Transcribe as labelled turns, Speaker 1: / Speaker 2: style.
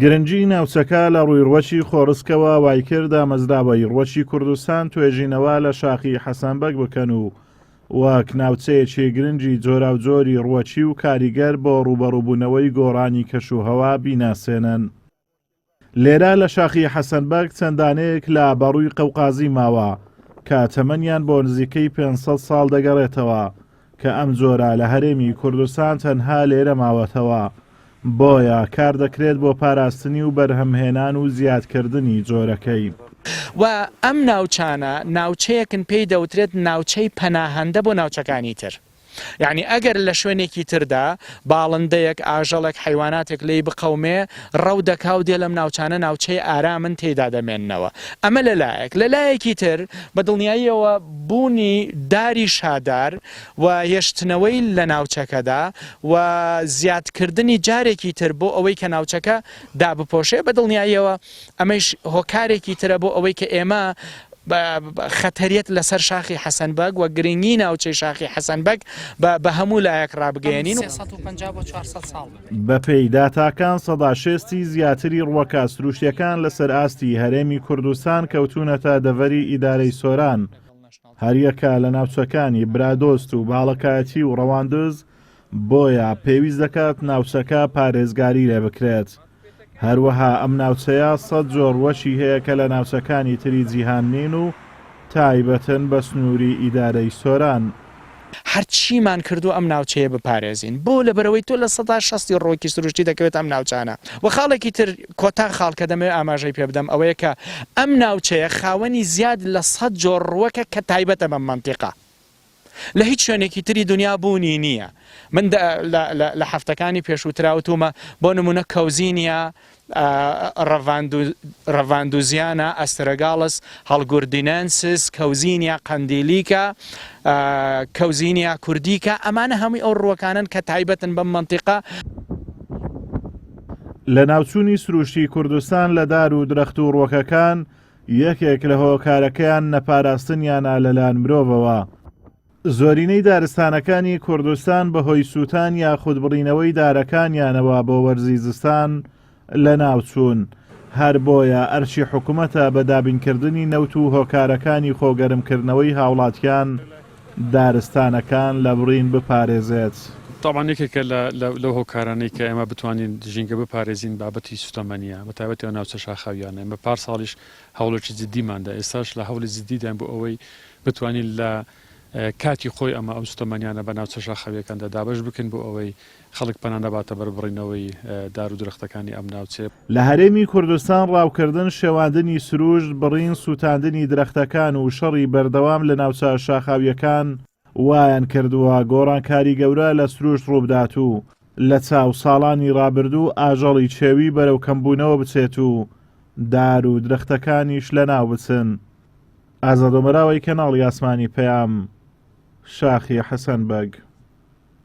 Speaker 1: گرنگی ناوچەکە لە ڕووی ڕوەکی خۆڕسکەوە وایکرد دامەزراوەی ڕوەکی کوردستان توێژینەوە لە شاخی حەسەن بەگ بکەن و وەک ناوچەیەکی گرنگی جۆراوجۆری ڕوەکی و کاریگەر بۆ ڕووبەڕووبوونەوەی گۆڕانی کەشوهەوا بیناسێنن. لێرە لە شاخی حەسەن بەگ چەند دانەیەک لە بەڕووی قەوقازی ماوە کە تەمەنیان بۆ نزیکەی 500 ساڵ دەگەڕێتەوە کە ئەم جۆرە لە هەرێمی کوردستان تەنها لێرە ماوەتەوە بۆیە کار دەکرێت بۆ پاراستنی و بەرهەمهێنان و زیادکردنی جۆرەکەی.
Speaker 2: و ئەم ناوچانە ناوچەیەکن پێی دەوترێت ناوچەی پەناهەندە بۆ ناوچەکانی تر. یەعنی ئەگەر لە شوێنێکی تردا باڵندەیەک، ئاژەڵێک، حەیواناتێک لێی بقەومێ، ڕەو دەکا و دێ لەم ناوچانە ناوچەی ئارامن تێیدا دەمێننەوە. ئەمە لە لایەک. لە لایەکی تر بە دڵنیاییەوە بوونی داری شادار و هێشتنەوەی لە ناوچەکەدا و زیادکردنی جارێکی تر بۆ ئەوەی کە ناوچەکە دابپۆشێ بە دڵنیاییەوە ئەمەیش هۆکارێکی ترە بۆ ئەوەی کە ئێمە خەتەریەت لەسەر شاخی حەسەن بەگ و گرنگی ناوچەی شاخی حەسەن بەگ بە هەموو لایەک ڕابگەیەنین. 350 بۆ
Speaker 1: 400 ساڵ. بەپێی داتاکان سەدا شێستی زیاتری ڕووەکە سروشتیەکان لەسەر ئاستی هەرێمی کوردستان کەوتوونەتە دەڤەری ئیدارەی سۆران، هەریەکە لە ناوچەکانی برادۆست و باڵەکایەتی و ڕەواندز، بۆیە پێویست دەکات ناوچەکە پارێزگاری لێبکرێت. هەروەها ئەم ناوچەیە سەد جۆر ڕووەکی هەیە کە لە ناوچەکانی تری جیهان نین و تایبەتن بە سنووری ئیدارەی سۆران.
Speaker 2: هەرچیمان کردووە ئەم ناوچەیە بپارێزین. بۆ؟ لەبەرئەوەی تۆ 60%ی ڕووەکی سروشتی دەکەوێتە ئەم ناوچانە. وە خاڵێکی تر، کۆتا خاڵ کە دەمەوێت ئاماژەی پێ بدەم ئەوەیە کە ئەم ناوچەیە خاوەنی زیاد لە 100 جۆر ڕووەکە کە تایبەتە بەم مەنتیقە. لە هیچ شوێنێکی تری دونیا بوونی نییە. من لە هەفتەکانی پێشووترا وتوومە بۆ نموونە کەوزینیا ڕەڤاندوزیانا، ئەسترەگاڵس هەڵگوردینێنسس، کەوزینیا قەندیلیکا، کەوزینیا کوردیکا، ئەمانە هەمووی ئەو ڕووەکانەن کە تایبەتن بەم مەنتیقە.
Speaker 1: لەناوچوونی سروشتی کوردستان لە دار و درەخت و ڕووەکەکان یەکێک لە هۆکارەکەیان نەپاراستنیانە لەلایەن مرۆڤەوە. زۆرینەی دارستانەکانی کوردستان بەهۆی سووتان یاخود بڕینەوەی دارەکانیانەوە بۆ وەرزی زستان لەناوچوون، هەر بۆیە ئەرکی حکومەتە بە دابینکردنی نەوت و هۆکارەکانی خۆگەرمکردنەوەی هاوڵاتیان دارستانەکان لە بڕین بپارێزێت.
Speaker 3: تەبعەن یەکێکە لە لەو هۆکارانەی کە ئێمە بتوانین ژینگە بپارێزین بابەتی سوتەمەنییە، بە تایبەتی ئەو ناوچە شاخاوییانە. ئێمە پار ساڵیش هەوڵێکی جدیمان دا، ئێستاش لە هەوڵی جدیداین بۆ ئەوەی بتوانین لە کاتی خۆی ئەمە ئەو سوتەمەنیانە بە ناوچە شاخاوییەکاندا دابەش بکەین بۆ ئەوەی خەڵک پەنا نەباتە بەر بڕینەوەی دار و درەختەکانی ئەم ناوچەیە.
Speaker 1: لە هەرێمی کوردستان ڕاوکردن، شێواندنی سروشت، بڕین، سووتاندنی درەختەکان و شەڕی بەردەوام لە ناوچە شاخاوییەکان وایان کردووە گۆڕانکاری گەورە لە سروشت ڕووبدات و لە چاو ساڵانی ڕابردوو ئاژەڵی کێوی بەرەو کەمبوونەوە بچێت و دار و درەختەکانیش لەناو بچن. ئازاد ئۆمەراوەی کەناڵی ئاسمانی پەیام، شاخی حەسەن بەگ.